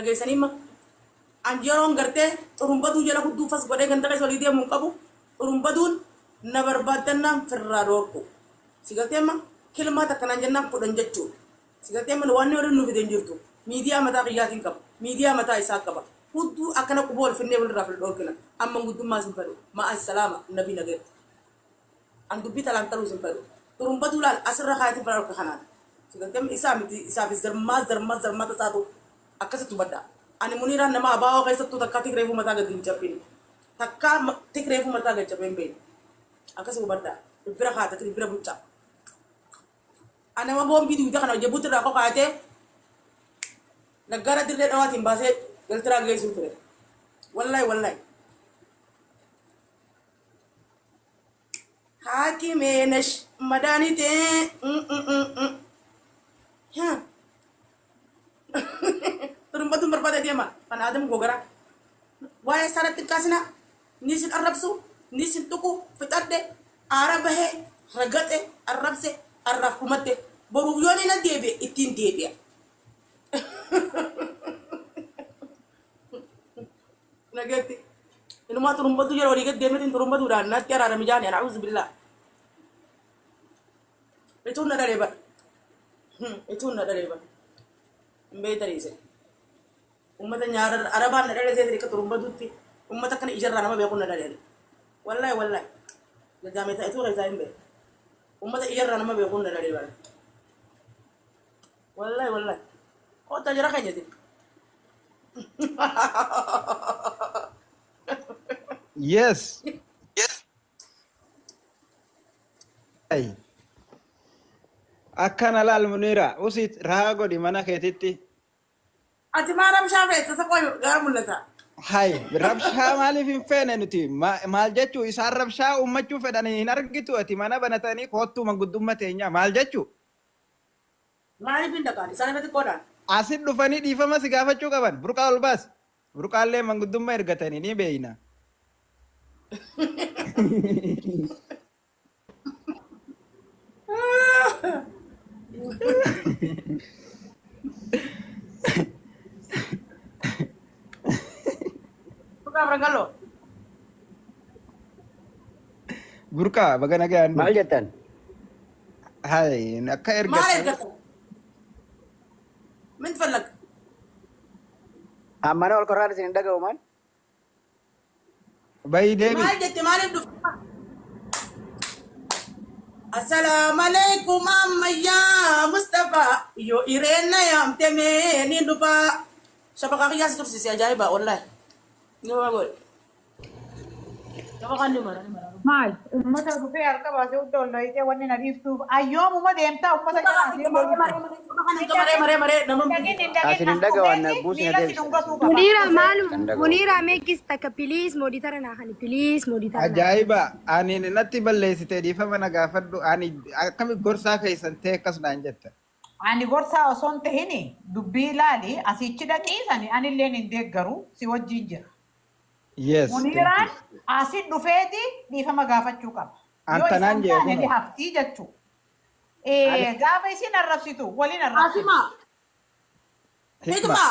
Dhageessanii ma an yeroon gartee xurumbatuu jala hudduu fas godhee ganda keessa olii deemu hin qabu. Xurumbaduun na barbaaddannaan firraa dhoorku. Si galtee amma kilmaa takka naan jennaan 10 jechuudha. Si galtee amma waan waliin nu fide hin jirtu. Miidiyaa mataa kiyyaatiin qaba. Miidiyaa mataa isaa qaba. Hudduu akkana quba wal finnee walirraa fil dhoorkina. Amma guddummaa sin fedhu. Ma'a salaama nabii nageetti. An dubbii talaan taluus hin fedhu. Xurumbatuu laal asirra kaayatiin fira dhorka kanaan. Si galtee amma isaa miti isaaf zarmaa zarmaa zarmata isaatu akkasitti hubadha. Ani Muniiraan nama abaa'oo keessattuu takkaa tikreefuu mataa gadi hin cabine. Takkaa tikreefuu mataa gadi cabee hin beekne. Akkasi hubadha. Bira kaata bira bulchaa. Ani nama boombii dugda kana Jabuuti irraa kokaatee naggaara dirree dhawaatiin baasee galtiraa geessuu ture. Wallahi wallahi. Haakimee nash madaanitee. Turumbatuun barbaada deema. Kan aadamu gogaraa. Waa'ee isaa irratti hin kaasinaa. Ni isin arrabsu, ni isin tuqu, fixadhe, aara bahee, ragaxe, arrabse, arraaf dhumatte. Boruuf yoo ni na deebi'e ittiin deebi'a. Nageetti. Inumaa turumbatu jala walii gad deemetiin turumbatuudhaan natti araarami jaani ana auzu billaa. Ituun na dhalee bara. Ituun na dhalee bara. Hin beektanii isin. Ummata nyaara arabaan na dhalee seetanii akka turumbatutti ummata akkana ijarraa nama beekuun na dhalee. Wallahi wallahi. Gaggaamee ta'ituu keessaa hin beeku. Ummata ijarraa nama beekuun na dhalee bara. Wallahi wallahi. Kottaa jara keenya isin. Yes. Ay. Akkana laal Muniira. Usi rahaa godhi mana keetitti. Ati maa rabshaa feeta isa qoy gara mul'ata. Hay rabshaa maaliif hin feene nuti maal jechuu isaan rabshaa uummachuu fedhanii hin argitu ati mana banatanii koottuu manguddumma teenyaa maal jechuu. Maaliif hin dhaqaan? Isaan irra xiqqoodhaan. Asit dhufanii dhiifama si gaafachuu qaban. Burqaa ol baasi. Burqaallee manguddummaa ergatanii ni beeyna. Burqaa Frangallo. Burqaa baga nagaan Maal dhufte. jettan? Hay akka Maal ergattanii ergatan? Min fallag. Ammana ol korraan isin hin dhaga'u maal? Bayii deebi. Maal jette maaliif dhufte? Assalaamu alaikum ammayyaa Mustafa yoo ireen na yaamte mee ni dhufa. Shabaqaa kiyyaa si tursiise ajaa'iba wallahi. Ni waa godhe. Shabaqaan ni mara ni mara. Maal ummata dhufee harka baasee hunda ol dhayitee wanni na dhiiftuuf ayyoomuma deemtaa ummata jala asiin Maree maree maree maree maree nama Hin dhaqin hin dhaqin Asin hin as dhaga'u anna dhufeeti buusi na miila si deebisa. dhungatuu qaba. Munira maalu Kan dhaga'u. Munira meekis takka please moditara naa kani please moditara naa kani. Ajaa'iba! Ani natti balleessite dhiifama na gaafadhu. Ani akkami gorsaa keessan ta'e akkas naan jetta. Ani gorsaa osoo hin tahini dubbii ilaali asiichi dhaqii sani anilleen hin deeggaru si wajjiin jira. Yes, thank you. Muniiraan asi dhufeeti dhiifama gaafachuu qaba. An Yoo tanaan isaan jee taane ni kunoo. haftii jechuu. Ani Gaafa isin arrabsitu waliin arrabsiti. Fatima. Hikma. Hikma.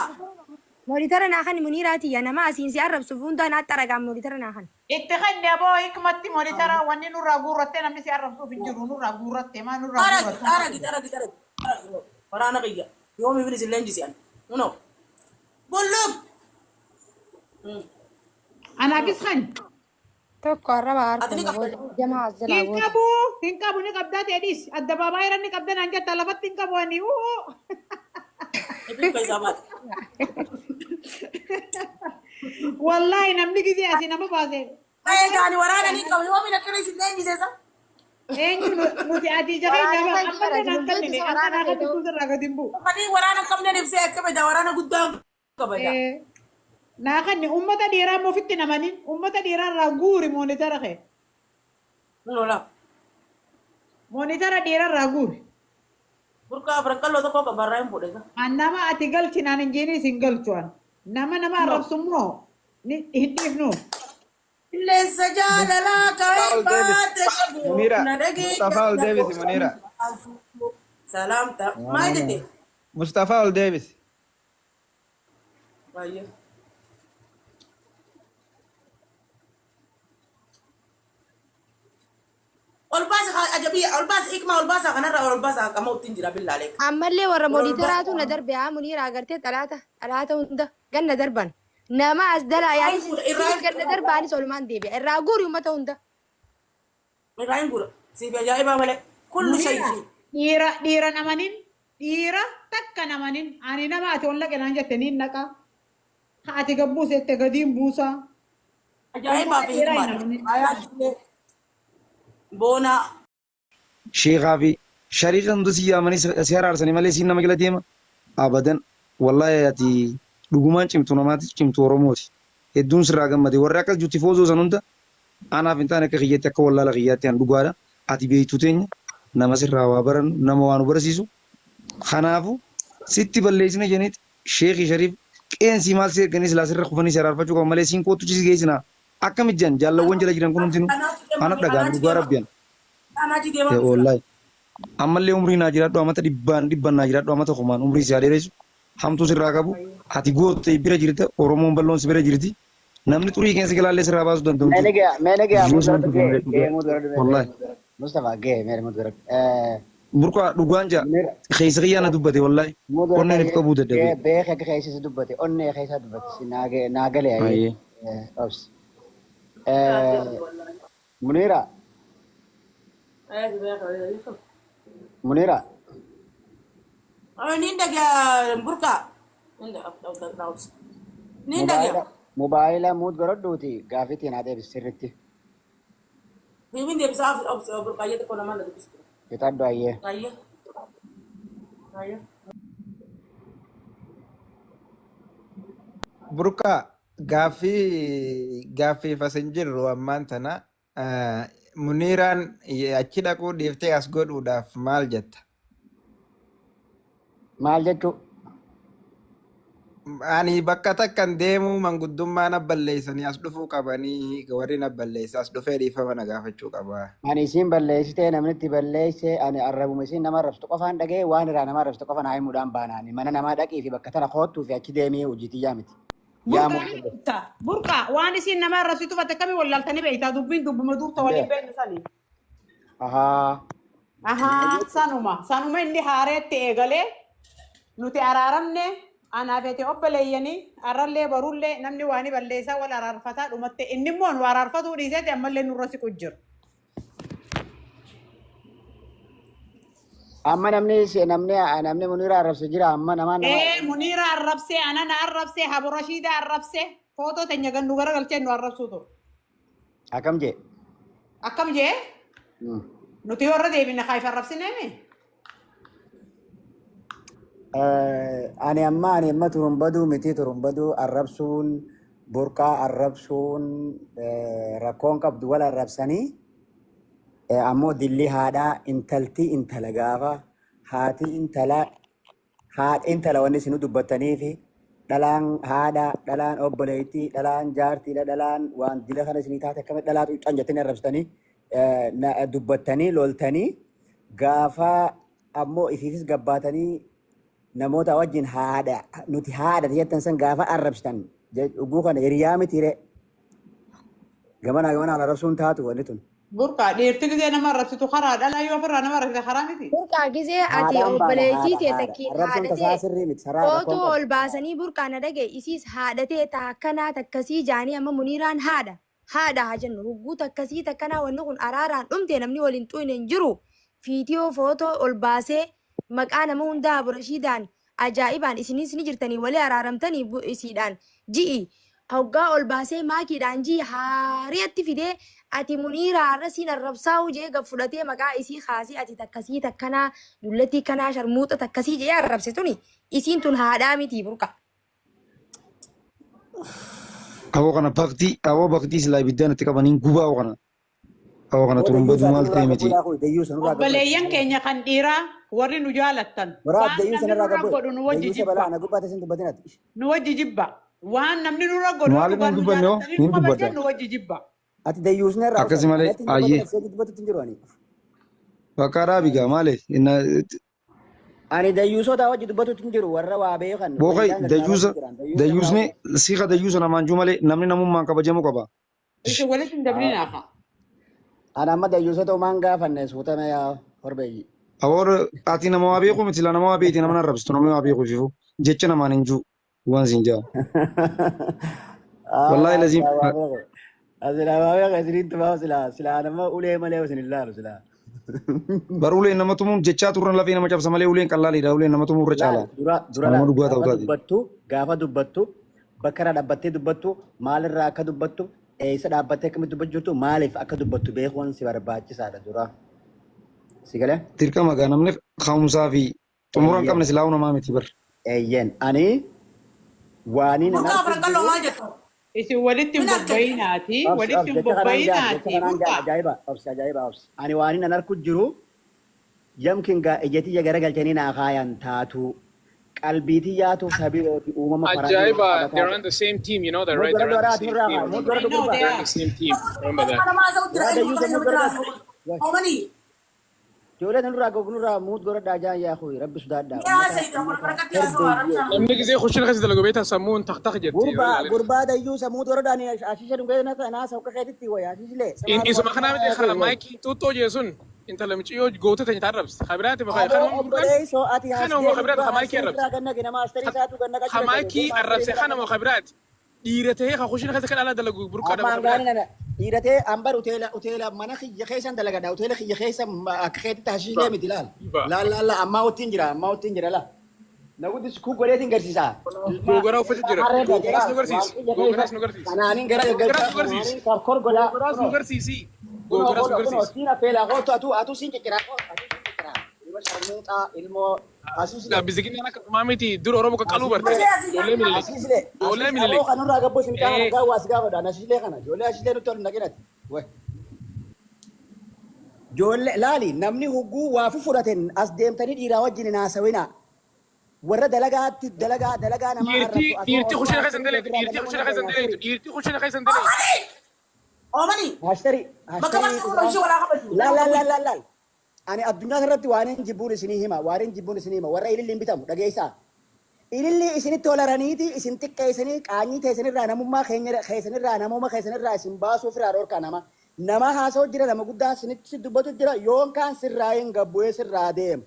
Moditara naa kani Munira tiyya nama asiin si arrabsuuf hundaa naa xaragaan moditara naa kani. Itti kenni aboo hikmatti monitara wanni nurraa guurrattee namni si arrabsuuf hin jiru nurraa guurratte maa nurraa Aragi guurrattu aragi aragi aragi. Waraana kiyya. Yoomi bilis illee injisi ani. Kunoo. Bullug. Anaafis kan Tokko arraba Ati ni harkuma qabda. booda jamaa as jalaa hin booda. qabu hin qabu ni qabdaa ta'e dhiis addabaabaayii irra ni qabda naan jetta lafatti hin qabu ani uu Ifin keessaa baate. wallaahi namni gizee asii nama baase Ta'ee gaani waraana ni qabu. Yoomi akkana isin leenjise isa. eenyu nuti adii ija keenya Waraana bara kan jira ammallee jiru naan beektu kennine isa akka waraana naa kee kan ta'uu. irraa gadi hin bu'u. Kanii waraana hin qabneen ibsee akka bada waraana guddaa kabaja. Eh, Naa kanni ummata dhiiraa immoo ofitti hin amanin ummata dhiiraa irraa guuri moonitara kee Lola. moonitara dhiiraa irraa guuri. Burqaa afran qalloo tokko qabarraa hin fuudhe. An nama ati galchi naan hin jeeniis hin galchu an. Nama nama No. arrabsu immoo ni hin dhiifnu. Qilleensa jaalalaa Mustafaa ka'ee ol deebisi. baate qabu Munira. na Mustafaa ol deebisi Munira. dhageeffadhu. Salaamta. Maal jette? Mustafaa ol deebisi. Baay'ee. Ol baasa ajabii ol baasa ikmaa ol baasa kanarraa ol baasa qama uttiin jira billaalee. Ammallee warra Ol baasa. mooditaraatu na darbe haa Muniira agartee xalaata xalaata hunda ganna darban. Nama as dalaa yaani Irraa siif ganna darbaanis olumaan deebi'a. Irraa guuri uummata hunda. Irraa hin guura. Siif ajaa'ibaa malee. Kullu Muniira shayii. dhiira dhiira namanin dhiira takka namanin ani nama ati ol naqe naan jette niin naqa. Ha ati gad buusette gadiin buusaa. Ajaa'ibaa fi Dhiira hin hikmaadha. amanin. Ayaa boonaa. Sheekaa fi shariika hunda si yaamanii si araarsanii malee siin nama jala deema. Abadan wallaahi ati dhugumaan cimtu namaati cimtu Oromooti. Hedduun sirraa gammade warri akkas jutti foozoo san hunda anaaf hin taane akka kiyyaatti akka wallaala kiyyaatti an dhugaadha. Ati beektuu teenya nama sirraa waa barannu nama waa nu barsiisu. Kanaafu sitti balleessina jeniit sheekii shariif qeensii maal si erganii silaa sirra kufanii si araarfachuu qaban malee siin koottu si geessina. Akkamitti jan jaallawwan jala jiran kun hundinuu ana dhagaame dhugaa rabbi an. Anaachi deemaa jira. Wallaahi. Ammallee umrii naa jiraadhu amata dhibbaan dhibban naa jiraadhu amata kumaan umrii si haa dheeressu. Hamtuu sirraa qabu. Ati goote bira jirta Oromoon bal'oon si bira jirti. Namni xurii keessa galaallee sirraa baasuu danda'u hin Mee jiru. ni gaya mee ni gaya Yoo mutu isaan garadhu dhufe gee malee gee dhugaa. mutu garadhu mee Wallaahi. mutu garadhu Mustafa gee mee mutu garadhu Burqaa dhugaan jaa Munira keessa kiyyaa na dubbate wallaahi. mutu garadhu Onneen if qabuu gee dadhabee. beeka akka keessa si dubbate onnee keessa dubbate si naa gee naa gale ayyee Ayyee. obsi Munira Munira Niin dhagaa burqaa. Niin mobaayila dhagaa. mobaayila muut garadhuuti gaafiitiin haa deebisu sirritti Deebiin deebisaa burqaayyee xiqqoo namaa na dubbistu. fixadhu ayyee. Ayyee. Ayyee. Burqaa gaaffii gaaffiif as hin jirru ammaan tana Muniiraan achi dhaquu dhiiftee as godhuudhaaf maal jetta? Maal jechuu? Ani bakka takkan deemuu manguddummaa na balleessanii as dhufuu qabanii warri na balleessa as dhufee dhiifama na gaafachuu qaba. Ani isiin balleessitee namni itti balleesse ani arrabuma isiin nama arrabsitu qofaan dhagee waan irraa nama arrabsitu qofa naa himuudhaan baana. Ani mana namaa dhaqii fi bakka tana koottuu fi achi deemii hojii tiyyaa miti. Yaa Burqaa ni beekta. Burqaa waan isiin nama arrabsitu fatte akkamii wallaaltanii beektaa dubbiin dubbuma duubta waliin beeknu sanii. Ahaa. Ahaa sanuma sanuma inni haareetti eegalee nuti araaramne anaaf ati obboleeyyanii arrallee barullee namni waan balleessaa wal araarfataa dhumatte inni immoo nu araarfatuu dhiiseeti ammallee nurra siqu jiru. Amma namni namni namni Muniira arrabse jira amma namaa nama. Ee Muniira arrabsee anana arrabsee Habu Rashiida arrabsee footoo teenya gannu garagalchee nu arrabsuu ture. Akkam jee? Akkam jee nuti yoo irra deebine kaayif arrabsineemi. Ani amma ani amma turumbaduu miti turumbaduu arrabsuun burqaa arrabsuun rakkoon qabdu wal arrabsanii ammoo dilli haadhaa intalti intala gaafa haati intala haadha intala wanni isinu dubbattanii fi dhalaan haadha dhalaan obboleettii dhalaan jaartiidha dhalaan waan dila kana isinii taate akkamitti dhalaa xuuxxan jettanii arrabsitanii dubbattanii loltanii gaafa ammoo ifiifis gabbaatanii namoota wajjin haadha nuti haadha jettan san gaafa arrabsitan dhuguu kana hiriyaa miti ree gamanaa gamanaan arrabsuun taatu wanni tun. Burqaa dhiirti gisee nama arrabsitu karaa dhalaa yoo ofirraa nama arrabsite karaa miti. Burqaa gisee ati Haadhaan baana obboleettii haadha tee haadha takkiin arrabsuun haadha tasaa tee sirrii miti saraa rakkoon footoo qabu. ol baasanii burqaa na dhagaye isiis haadha tee taakkanaa takkasii jaanii amma Muniiraan haadha haadha haa jennu hugguu takkasii takkanaa wanni kun araaraan dhumte namni waliin xuyne hin jiru fiitiyoo footoo ol baasee maqaa nama hundaa Abu Rashiidaan ajaa'ibaan isinis ni jirtanii walii araaramtanii isiidhaan ji'i hoggaa ol baasee maakiidhaan ji'i haariyatti fidee ati Muniiraa har'a siin arrabsaa'uu jee gad fudhatee maqaa isii kaasee ati takkasii takkanaa dullatii kanaa sharmuuxa takkasii jee arrabse tuni isiin tun haadhaa miti burqa. Awoo kana baktii awoo baktii silaa ibiddaan itti qabaniin gubaa awoo kana. Awoo kana turumbaduu maal ta'e miti. Dayyuu sanurraa gabbu'e. Obboleeyyan keenya kan dhiiraa warri nu jaalattan Waraab waan dayyuu namni sanarraa nurra gabbu'e. godhu nu wajji Dayyuu sabalaa jibba. ana gubbaa teessin dubbatin ati. Nu wajji jibba. Waan namni nurra godhu Maaliif dhugaan hin nu dubbanne hoo? jaalatanii nu Hin kabajan dubbadha. nu wajji jibba. Ati dayyuu sanarraa Akkasi malee Natti hin dubbatin ayyee. ati seetii dubbatutti hin jiru ani. Bakka dhaabi gaa maali? Ani dayyuusota wajji dubbatutti hin jiru warra waa beekan Booqay waliidhaan gad dayyuusa dhaabatu jiran dayyuusa dayyuusni irraa siiqa dayyuusa namaan juu malee namni namummaan kabajamuu qaba. Isin walitti hin dabrinaa kaa. Ani amma dayyuusota umaan gaafanne suutame yaa horbeeyyi. Awoor ati nama waa beeku miti la nama waa beekti nama arrabsitu namni waa beeku ififu jecha namaan hin juu waan siin jaa. Wallaahi laziim Asilaa waa beeku isiniin tumaa silaa silaa nama ulee malee isin hin laalu silaa. Bar uleen nama tumuun jechaa turran lafee nama cabsa malee uleen qallaaliidha uleen nama tumuu irra Laal caala. dura dura Nama laal dhugaa ta'u gaafa taati. dubbattu gaafa dubbattu bakka irraa dhaabbattee dubbattu maalirraa akka dubbattu eessa dhaabbattee akkamitti dubbachuu jirtu maaliif akka dubbattu beekuun si barbaachisaadha dura. Si galee? Dirqama gaa namni ka'umsaa fi xumura hin Eeyyeen qabne silaa'uu namaa miti bar. eeyyeen ani waaniin an Burqaa arku afran qalloo jiru maal jettu? Isin walitti hin Min argate. bobba'inaati. obsi Walitti obsi hin jecha kanaan jaan jecha bobba'inaati. kanaan jaan Burqaa. ajaa'iba obsi ajaa'iba obsi ani waaniin an arku jiru yamkin gaa ijatiyya garagalchanii naa kaayan taatu qalbii yaatu sabirooti uumama faranjii Ajaiba, qabataa they're on the same team. You know that, mud right? They're godhadhu on the ati same nurraa team. kaa mud godhadhu I know gurbaa they They're on are. the same team. Remember that. Nama haasa'u jira yaa eenyu dayyuusa kana mud nama jira godhadhu haasa'u. Oomanii ijoollee nurraa gognurraa mud godhadhaa jaan yaa kuyi rabbi sodaadhaa ni ummata haasa'e jira kun ummata barakatti haasa'u herbeeyyee arabshaa. Namni gisee kushina keessa dalagu beektaa sammuun taq taq jetti. gurbaa gurbaa dayyuusa mud godhadhaa ni ashiisha dhungee naasa hokka keetitti waya ashiishlee samaanuma Isuma kanaa miti yaa kana kuyi way maayikii xuuxxoo jee sun intala micciyoo gootota hin arrabsi. Kabiraati bakka Aboo kanuma burqaan obboleessoo ati as kanuma deemi kabiraati dura ka maayikii asterii arrabsi. irraa ganna nama asterii isaatu ganna Ka qachu danda'e maayikii deema asterii arrabse irraa kanuma ganna. kabiraati. Dhiira tahee ka kushina keessa kan alaa dalagu burqaadha Amma bakka biraati. hangaani nana dhiiratee ambar uteela uteela mana kiyya keessan dalagadha uteela kiyya keessa akka keetitti hashiilee miti laal Iba. laal laal laal ammaa uttiin jira ammaa uttiin jira laal. Na guddis ku godheetiin garsiisa. Ilma Googaraa uffata ilma jira. harree Googaraas galchaa nu waan garsiisi. kiyya keessa Googaraas nu garsiisi. kanaaniin gara Googaraas gaggalchaa nu garsiisi. kanaaniin karkor godhaa Googaraas nu kunoo garsiisi. kunoo Googaraas nu kunoo kunoo garsiisi. siin affeelaa kootu atu atu siin cicciraa kootu atu siin cicciraa ilma sharmuuxaa ilmoo asuuslee Biziginaan akka tumaa miti dur Oromoo qaqqaluu barte. Asii Ijoollee mililik. Ashiishlee Ijoollee ashiish aboo mililik. kanurraa gabboo isin qaama Ee nagaa waas gaafadhaan ashiishlee kana ijoollee ashiishlee nutti ol hin dhaqinati. Wai. Ijoollee laali namni hugguu waa fudhateen as deemtanii dhiiraa wajjin hin haasawina. Warra dalagaatti dalagaa dalagaa namaa dhiirtii arrabsu asoo dhiirtii osoo kushina keessa hin ashiishlee daleetu biraa dhiirtii gannamuun kushina keessa hin dandeenye daleetu ashiishlee. dhiirtii kushina keessa hin daleetu. Oomanii! Oomanii! Ashtari Bakka ashtari bakka kun ishee walaa kabaju. laal laal laal laal laal. Ani addunyaa irratti waan hin jibbuun isinii hima waan hin jibbuun isinii hima warra ililli hin bitamu dhageessaa. Ililli isinitti olaraniiti isin xiqqeessanii qaanyii teessanirraa namummaa keenya keessanirraa namummaa keessanirraa isin baasuuf irraa dhorkaa nama. Nama haasa'u jira nama guddaa isinitti dubbatu jira yoon kaan sirraa hin gabbu'ee sirraa deema.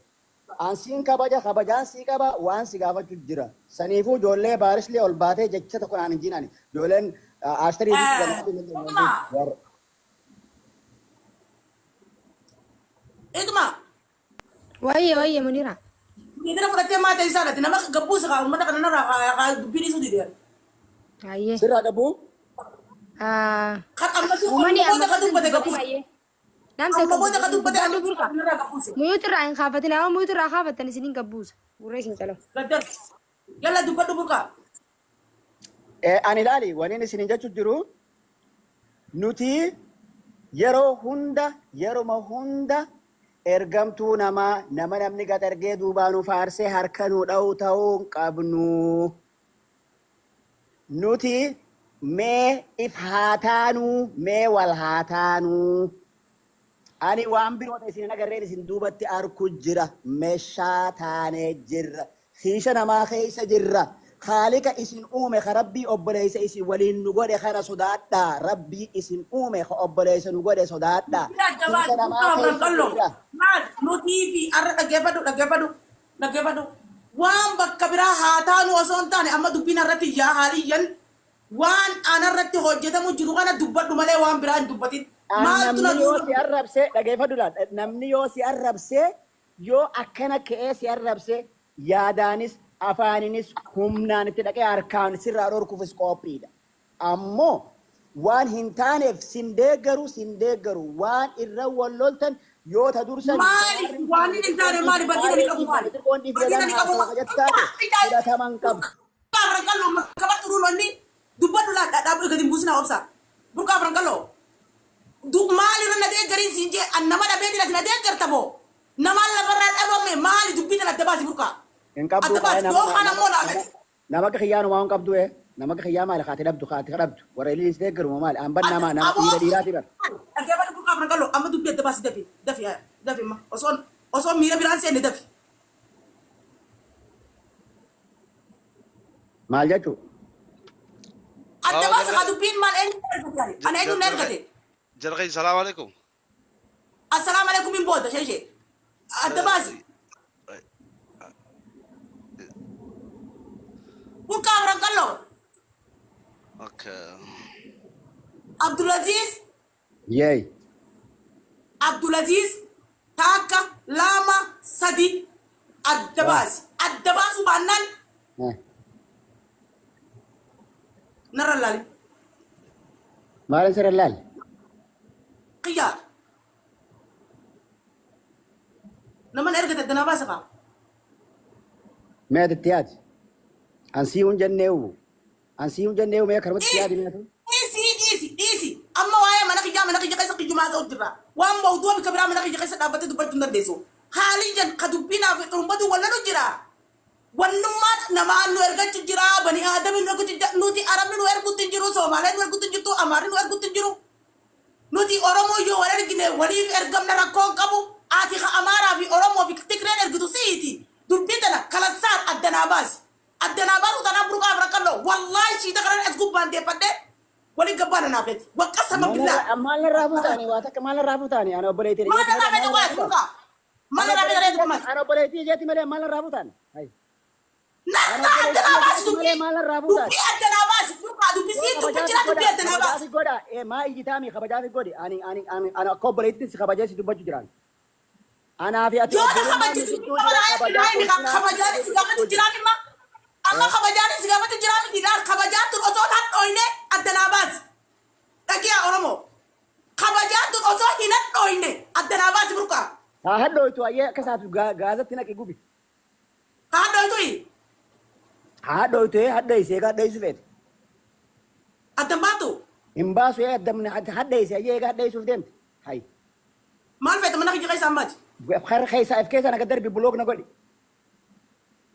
Ansiin kabaja kabajaan sii qaba waan si gaafachuu jira. Saniifuu ijoollee baarislee ol baatee jecha tokko naan hin jiinani. Ijoolleen ashtarii fi Ikma! Ikma! Wayye wayye Munira. Miidhina fudhattee maata isaa latte nama gabbuusa kaa uummata kana narraa kaa dubbiin isuu didee. Ayyee. Sirraa dhabuu Ah. Kan amma Uummanni booda amma ka dubbate dubbatin gabbuuse. ayyee. Nam Amma takka booda ka dubbatin dubbate dubbadhu burqa. narraa gabbuuse. Muyuutu irraa hin kaafatin amma muyuutu irraa kaafatan isiniin gabbuusa. Gurra isin calafu. Gaddar. Yalla dubbadhu burqaa. Ani ilaali waniin isinin jechu jiru nuti yeroo hunda yeruma hunda ergamtuu namaa nama namni gad ergee duubaa nu faarsee harka nu dha'u ta'uu hin qabnu. Nuti mee if haa taanuu mee wal haa taanuu. Ani waan biroo ta'e isin hin agarreen isin duubatti arku jira. Meeshaa taanee jirra. Kiisha namaa keessa jirra. Khaalika isin uume ka rabbii obboleessa isin waliin nu godhe kana sodaadhaa. Rabbii isin uume ka obboleessa nu godhe sodaadhaa. Jira jabaa Kiisha namaa burqaa afran keessa qalloo. jirra. Maal nutii fi arra dhaggeeffadhu dhaggeeffadhu dhaggeeffadhu. Waan bakka biraa haa taanu osoo hin taane amma dubbiin irratti yaa haaliyyan waan anarratti hojjetamu jiru kana dubbadhu malee waan biraa hin dubbatin. Maaltu na Namni yoo duuba si arrabse dhageeffadhu laal. Namni yoo si arrabse yoo akkana ka'ee si arrabse yaadaanis afaaninis humnaan itti dhaqee harkaan sirraa dhorkuufis qophiidha. Ammoo waan hin taaneef sin deeggaru sin deeggaru waan irra wal loltan yoo ta dursan Maali? Waan inni hin taane maali? Badii ani qabu maali? Badii ani qabu maali? Fudhatama hin qabu. Burqaa afran qalloo makka turuun wanni dubbadhu laa dhaabbatu gadi hin buusinaa obsa. Burqaa afran qalloo. Maali irra na deeggariin siin jee an nama dhabee jira na deeggarta moo? Namaan lafarraa dhabame maali dubbii tana adda baasi burqaa? Hin qabdu Adda kaa'ee baasi nama yookaan ammoo nama laafete. nama akka kiyyaa numaa hin qabdu ee nama akka kiyyaa maali kaate dhabdu kaate dhabdu warra ililiis deeggaru moo maali an bar nama nama dhiira dhiiraati bar. Dhaggeeffadhu burqaa afran qalloo amma dubbii adda baasi dafi dafi dafi amma osoo osoo miira biraan seenne dafi. Maal jechuu? Adda baasi haa dubbiin maal eenyu ergate? Ana eenyu na ergate? Jarqee salaamu alaikum. Assalaamu alaikum hin booda sheeshee. Adda baasi. Burqaa Afran Qalloo. Okay. Abdulaziz. Yeey. Abdulaziz takka lama sadi adda baasi. Adda baasuu baannaan narra laali. Maalin sirra laal? Qiyyaa. Nama na ergate adda naa baasa kaa. Mee ati itti yaadi. Ansii hun jenneewu. Ansii hun jenneewu mee karmatti itti yaadi meetu. Dhiisi dhiisi dhiisi. Amma waa'ee mana kiyyaa mana kiyya keessa kiyyumaa haasa'u jirra. Waan mawdu'a bika biraa mana kiyya keessa dhaabbattee dubbachuu hin dandeessu. Haalli jan ka dubbinaaf xurumbatu wallalu jira. Wannummaan namaa nu ergachu jira. Bani aadami nu erguchu jira. Nuti Arabni nu ergutti hin jiru. Soomaaleen nu ergutti hin jirtu. Amaarri nu ergutti hin jiru. Nuti Oromoo yoo wal ergine waliif ergamna rakkoon qabu. Ati ka Amaaraa fi Oromoo fi Tigreen ergitu si'iti. Dubbii tana kalassaan adda naa baasi. Adda naa baasuu tanaan Burqaa Afran Qalloo. Wallaahi shiita kanan as gubbaan deeffadhee waliin gabbaana naa feeti. Waqqasama billaa. Maal narraa fuutaani? Waa takka maal narraa fuutaani? Ana obboleettii Maal narraa feete waa Burqaa? Maal narraa feete reetu maal? Ana obboleettii jeeti malee maal narraa fuutaani? Narraa adda naa baasi dubbii. Dubbii adda naa baasi Burqaa dubbii siin dubbii jira dubbii adda naa baasi. Kabajaafi godha. Maa iyyitaami kabajaafi godhi. Ani ani ani ani akka obboleettiitti si kabajee si dubbachuu jiraan. Anaa fi ati Yoo na obbolummaan kabaje nu dubbii gidduu jira kabajaa kabajaa inni kabajaanis si gaafatu jiraa mimma. Amma kabajaanis si gaafatu jiraa miti laal kabajaan tun osoo hin hadhooyne adda naa baasi. Dhagiyaa Oromoo. Kabajaan tun osoo hin hadhooyne adda naa baasi Burqaa. Haa hadhooytu ayyee akka isaatu gaazatti naqi gubi. Haa hadhooytu. Haa hadhooytu hadheessi egaa hadheessu feete. Addan baatu. Hin baasu addamne hadheessi ayyee egaa hadheessuuf deemte. Hay. Maal feete mana kiyya keessa ammaati? Harka keessaa if keessa na gaddarbi block na godhi.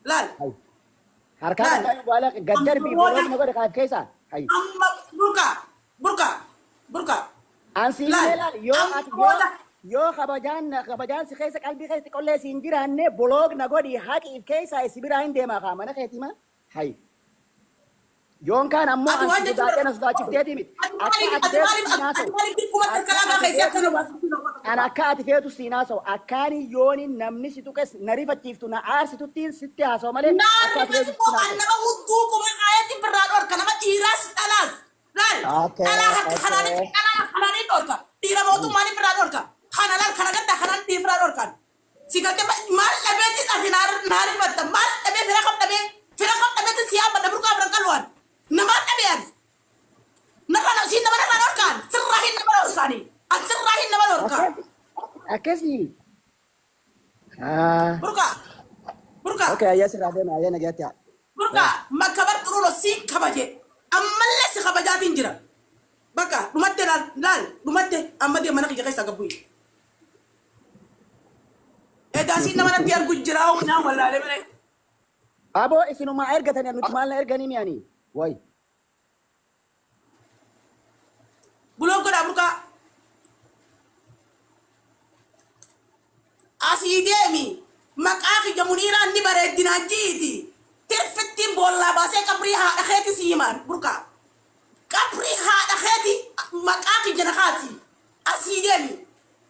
Laal. Hay. Harkaan Laal. baala gaddarbi block na godhi if keessaa. Hay. Amma Burqaa Burqaa Burqaa. Ansi Laal. laal yoo Amma ati yoo booda yoo kabajaan kabajaan si keessa qalbii keessa qollee si hin jiraanne block na godhi haqi if keessaa si biraa hin deemaa kaa mana keetii ma. Hay. Yoon kaan ammoo Ati waan ansi jechuun sodaadhee na sodaachifteeti miti. Ati Akka maaliif ati ati feetu maaliif siin ati haasa'u. maaliif dirquma Akka kalaqaa ati keessi feetu akkana waa an akka ati feetu siin haasa'u. Akkaani yooni namni si tuqes na rifachiiftu na aarsituttiin sitti haasa'u malee akka ati feetu Naarri siin haasa'u. nama hudduu quba kaayetti birraa dhorka nama dhiiraas dhalaas. Laal Okay, dhalaa harka kanaanii okay. dhalaa kanaanii dhorka dhiira mootummaan birraa dhorka kana laal kana gadda kanaan dhiirraa dhorkan. Si galte maal dhabeetti ati naa rifatta maal dhabee fira kam dhabee fira kam dhabeetti si yaabbadha Burqaa Afran Qalluwaan namaan dhabee ani. Narraa siin nama narraa dhorkaan sirraa hin nama dhorkaani an sirraa hin nama dhorkaa. Akkasii. Ah. Burqaa Burqaa. Okay, ayyaa sirraa deema ayyaa nagaatti haa. Burqaa makkabar xuruuro siin kabaje ammallee si kabajaatiin jira. Bakka dhumatte laal laal dhumatte amma deema mana kiyya keessa gabbuyi. Edaa siin nama natti argu jira naa wallaalee malee. Aboo isinumaa ergatanii nuti maal na erganii mi'anii? Wayi. Block godhaa Burqaa. Asii deemi maqaa kiyya Muniiraan ni bareeddinaan jiiti. Tirfittiin boollaa baasee qabrii haadha keeti si himaan Burqaa. Qabrii haadha keeti maqaa kiyya na kaasi. Asii deemi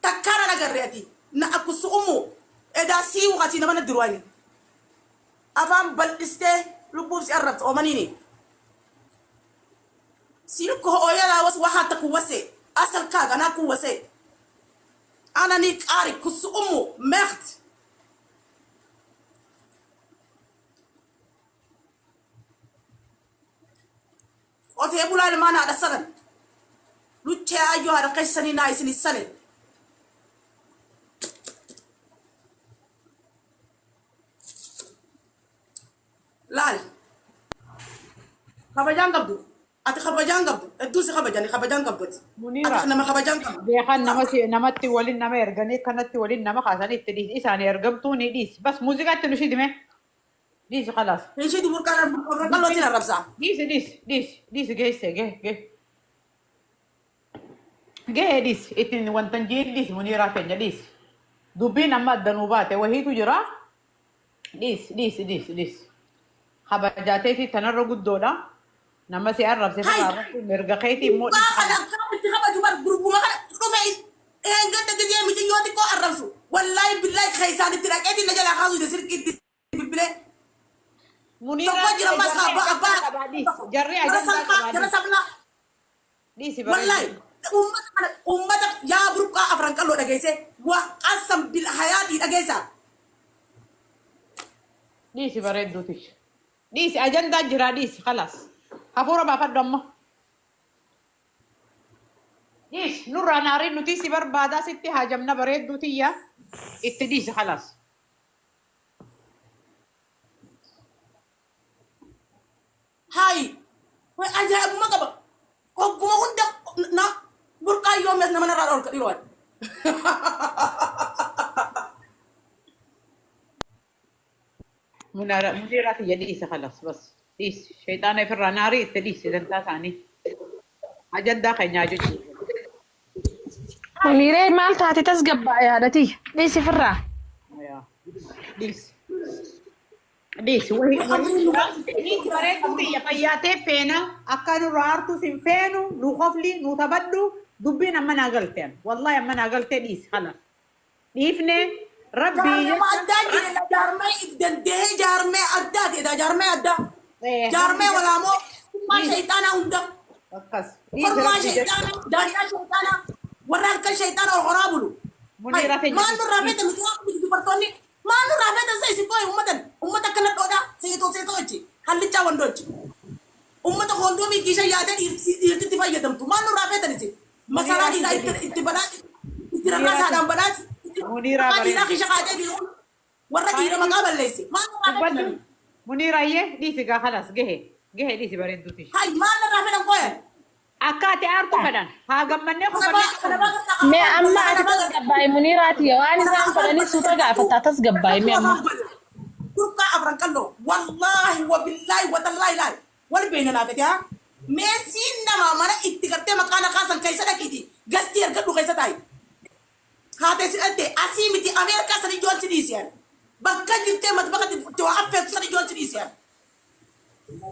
takkaa nan agarre ati na akkusu ummu edaa sii wakasii nama natti ruwaani. Afaan bal'istee lubbuuf si arrabsa oomaniini. Silko hooyalaa was waxaa ta kuwase asalkaaga anaa kuwase. Ana ni qaari kusu ummu meeqt. Qotee bulaa ilmaan haadha salan. Luchee ayyoo haadha keessanii naa isin sale. Laal. Kabajaan qabdu. Ati kabajaan qabdu. Hedduu si kabajani kabajaan qabdu ati. Muniira. Ati nama kabajaan qabdu. Beekan nama si namatti waliin nama erganii kanatti waliin nama kaasanii itti dhiisi. Isaan ergamtuu ni dhiisi. Bas muuziqaatti nu shidime. Dhiisi khalaas. Ishii burqaa qal'ootiin arrabsaa. Dhiisi dhiisi dhiisi dhiisi geesse gee gee. Gahee dhiisi ittiin wanta hin jiin dhiisi Muniiraa keenya dhiisi. Dubbiin amma addanuu baate wahiitu jira. Dhiisi dhiisi dhiisi dhiisi. Kabajaateetii tanarra guddoodha. Nama si arrabse Hai! firraa arrabsuun mirga keetii immoo Gurbaa kana dhiifama. akkamitti kabaju bar gurbuma kana dhufe eengadda gizee miciyyoo xiqqoo arrabsu. Wallaahi billaahi keessaan itti dhaqeetiin na jalaa kaasuu dide sirqiitti bilbilee. Tokko Muniiraan jira ammas jarri abbaa ajandaa abbaa qabaa dhiisi. Jarri jara ajandaa salphaa qabaa jara dhiisi. sablaa. Dhiisi Wallaahi bareedduu. ummata kana ummata yaa burqaa afran qalloo dhageesse waa qasam bil hayaatii dhageessa. Dhiisi bareedduuti. Dhiisi ajandaa jiraa dhiisi khalaas. Hafuura baafadhu amma. Dhiisi nurraa naariin nuti si barbaadaa sitti haajamna bareedduu tiyya itti dhiisi khalaas. Hayi way ajaa'ibuma qaba. Hogguma hunda na burqaa yoomees nama narraa dhorka dhiiroo. Muniiraa tiyya dhiisi khalaas bas dhiisi. Shayxaana ifirraa naarii itti dhiisi dantaa isaanii. Ajandaa keenyaa jechuudha. Muniiree maal taate tasgabbaa'e haadhatii dhiisi firraa. Dhiisi. Dhiisi. Wahii dhiisi bareedduu tiyya fayyaatee feena akka nurraa hartus hin feenu nu kofli nu taphadhu dubbiin amma naa galteen wallahi amma naa galtee dhiisi khalas. Dhiifne rabbii Jaarmee jecha addaa jedhe jaarmee if danda'ee jaarmee addaa ta'edha jaarmee addaa. rabbii Jaarmee jecha walaamoo kormaa dhiisi shayxaanaa hunda akkas dhiisi kormaa rabbii jecha shayxaanaa daanyaa shayxaanaa warra harka shayxaanaa ol horaa bulu. Hay Muniiraa teenya maal dhiisi nurraa feete dhiisi. nuti waan miti dubartoonni maal nurraa feete isa isin kooyi ummatan ummata akkana dhoodhaa seetoo seetoo jechi hallichaa wandoochi. Ummata koondoomii kiisha yaadee dhiirtitti fayyadamtu maal nurraa feetan isin masaraa Muniiraa dhiiraa tiyya itti dhiisi. itti balaa itti Muniiraa rarraasaadhaan tiyya balaas itti Muniiraa maqaa dhiiraa bareedduu. kiisha kaatee dhiiru warra dhiira Hayi maqaa balleesse maal nurraa feetan dubbadhu. namni. Muniiraayyee dhiisi gaa khalas gahe gahe dhiisi bareedduuti. Hay maal nurraa fedhan kooyan. Akka ati aartu fedhan haa gammannee kofallee Kana cufannu. baa Mee amma kana ati baa tasgabbaa'e Muniiraati waan kana isaan afaan fedhanii suuta gaafataa tasgabbaa'e mee amma. Burqaa afran qalloo wallaahi wabillaahi watallaahi laal wal beeyna naa fete haa meesiin namaa mana itti gartee maqaa na kaasan keessa dhaqiiti gastii argadhu keessa taa'i haatee si dhalte asii miti Ameerikaa san ijoon si dhiisi ani bakka jirtee matbaka itti waa affeertu san ijoon si dhiisi ani.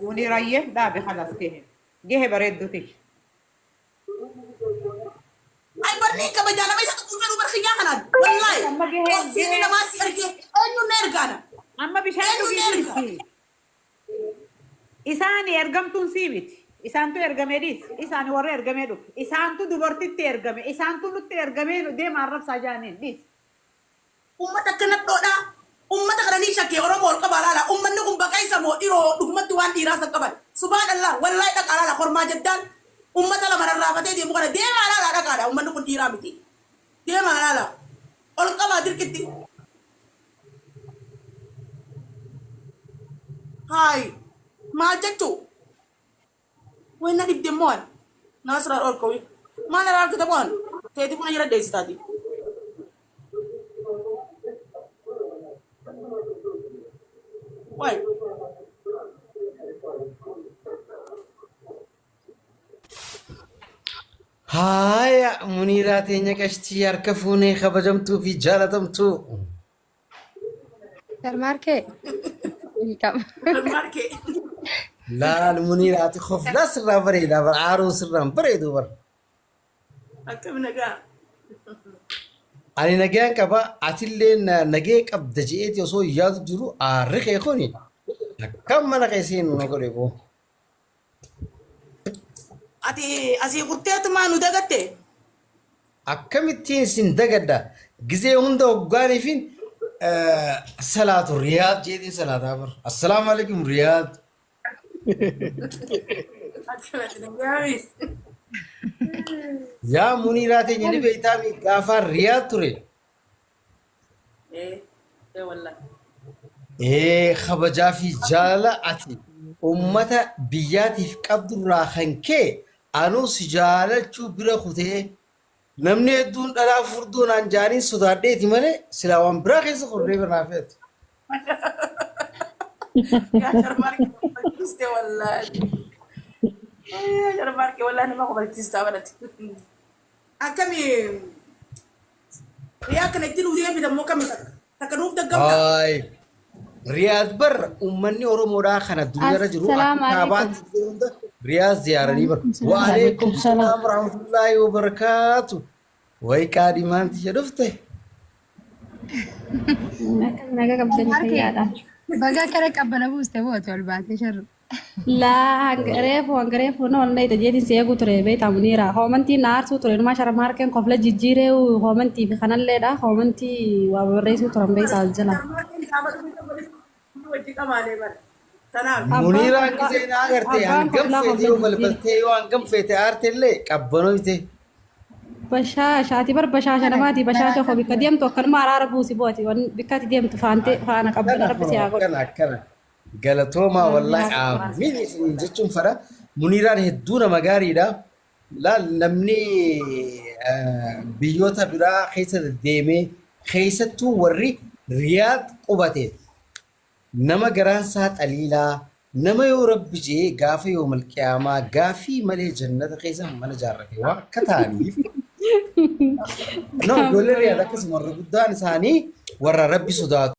Muniiraayyee dhaabe khalas gahe gahe bareedduuti. Ay barni kabajaa nama isa tuquu fedhu bar kiyyaa kanaan wallaahi Amma gahee obsiini gahee namaa si ergee eenyuun na ergaana amma bishaan eenyuun na dhugii erga. dhiisi. Isaani ergamtuun sii miti. Isaantu ergamee dhiisi. Isaani warra ergamee dhufe. Isaantu dubartitti ergame. Isaantu nutti ergamee deema arrabsaa jaaniin dhiisi. Ummata akkana dhoodhaa ummata kana ni shakkee Oromoo ol qabaa laala ummanni kun baqaysa moo dhiroo dhugumatti waan dhiiraa san qaban subhaanallah wallaahi dhaqaa laala kormaa jaddaan ummata lama rarraafatee deemu kana deemaa laala dhaqaadha ummanni kun dhiiraa miti deemaa laala ol qabaa dirqitti haay maal jechuu way na dhibde immoo ani naasirraa dhorkawi maal irraa argita moo ani teeti kuna jala deessitaati way Haaya Muniiraa teenya qashtii harka fuunee kabajamtuu fi jaalatamtuu. Sharmaarkee. Welcome. Sharmaarkee. Laal Muniiraa ati koflaa sirraa bareedaa bar aaruun sirraan bareedu bar. Akkam nagaa. Ani nagaan qaba atillee nagee qabda je'eeti osoo yaadu jiru aarri kee kuni akkam mana kee seenu na godhe boo. Ati asii kurteetumaa nu dagatte. Akkamittiin sin dagadha gizee hunda hoggaaniifin salaatu Riyaad jeetiin salaataa bar. Assalaamu alaikum Riyaad. Akkamatti nagaami. Yaa Muniiraa teenya ni beektaami gaafaan Riyaad ture. Ee ee wallahi. Ee kabajaa fi jaalala ati ummata biyyaatiif qabdurraa kan kee anuu si jaalachuu bira kutee namni hedduun dhalaa furdoo naan jaaniin sodaadheeti malee silaa waan biraa keessa korree biraa feetu. Yaa Sharmaarkee kofalchiiste wallaahi. Yaa Sharmaarkee wallaahi nama kofalchiistaa balati. Akkami riyaa kana itti nuuf deebita immoo kami takka takka nuuf daggamta. Haay. Riyaad bar uummanni Oromoodhaa kan addunyaarra jiru akka Assalaamu alaikum. kaabaatti illee hunda Riyaad ziyaaranii bar. Waalaikum salaam. Waalaikum Waalaikum salaam. salaam warahmatullaahi wabarakaatu. Way qaadhimaan tiyya dhufte. Akkam nagaa qabdanii Harkee fayyaadha. baga akkana qabbana buuste boote ol baatee sharru. Laa reefu hanga reefu na walna ita jeetiin si eeguu ture beektaa Muniira. Hoomantii na aarsuu ture numaa sharma harkeen kofla jijjiiree hoomantii fi kanalleedha. Hoomantii waa barreessuu turan beektaa as jala. Wajji qabaalee bara. Tanaaf. Abbaan Muniiraan koflaa gisee na agarte abbaan hangam koflaa feete kofla yoo jijjiire. balbaltee yoo hangam feete aarte illee qabbanoyte. Bashaashaati bar bashaasha namaati bashaasha koo bikka deemtu akkanuma araara buusi booti bikka ati deemtu faante faana qabbana Akkana rabbi si kunoo haa godhu. akkana akkana. Galatoomaa Rabbi wallaahi haa godhu. aamiin isin jechuun fedha. Muniiraan hedduu nama gaariidha. Laal namni biyyoota biraa keessa deddeemee keessattuu warri Riyaad qubate nama garaan isaa xaliilaa nama yoo rabbi jee gaafa yoomal qiyaamaa gaafii malee jannata keessa mana jaarrate waan akka ta'aniif no ijoollee Riyaad akkasuma warra guddaan isaanii warra rabbi sodaatu.